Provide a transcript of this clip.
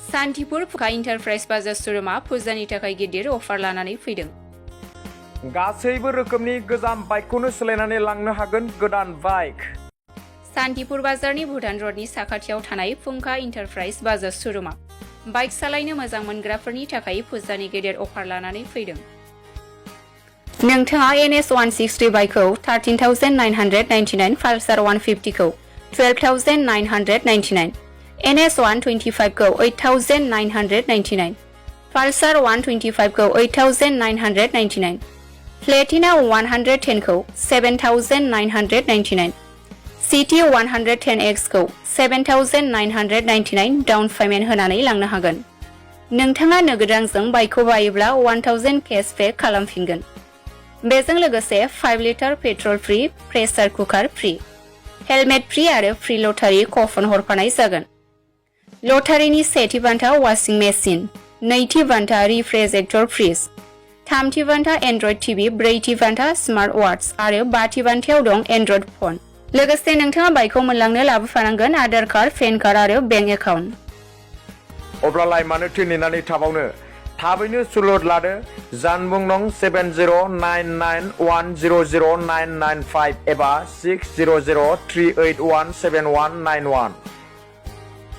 सान्तिपुर फुंखा इन्टारप्राइज बाजार शोरूमा फुजानि थाखाय गिदिर अफार लानानै फैदों। गासैबो रोखोमनि गोजाम बाइकखौनो सोलायनानै लांनो हागोन गोदान बाइक। सान्तिपुर बाजारनि भुटान रोडनि साखाथियाव थानाय फुंखा इन्टारप्राइज बाजार शोरूमा बाइक सालायनो मोजां मोनग्राफोरनि थाखाय फुजानि गेदेर अफार लानानै फैदों। नोंथाङा NS 160 बाइकखौ 13,999, पालसार 150 खौ 12,999, NS 125 खौ 8,999, पालसार 125 खौ 8,999, प्लेटिना 110 खौ 7,999, CT 110X खौ 7,999 डाउन पेमेन्ट होनानै लांनो हागोन। नोंथाङा नोगोद रांजों बाइकखौ बायोब्ला 1,000 केशबेक खालामफिनगोन। बेजों लोगोसे 5 litre petrol free, pressure cooker free, helmet free आरो फ्री लटारि कुपन हरफानाय जागोन। लटारिनि सेथि बान्था वाशिं मेसिन, नैथि बान्था रिफ्रिजारेटर फ्रिज, थामथि बान्था एन्ड्रइड टिभि, ब्रैथि बान्था स्मार्ट वाच आरो बाथि बान्थायाव दं एन्ड्रइड फन। लोगोसे नोंथाङा बाइकखौ मोनलांनो लाबोफानांगोन आधार कार्ड, पेन कार्ड आरो बेंक एकाउन्ट। अब्लालाय मानोथो नेनानै थाबावनो? थाबैनो सुलुद लादो। जानबुं नं 7099100995 एबा 60038171991।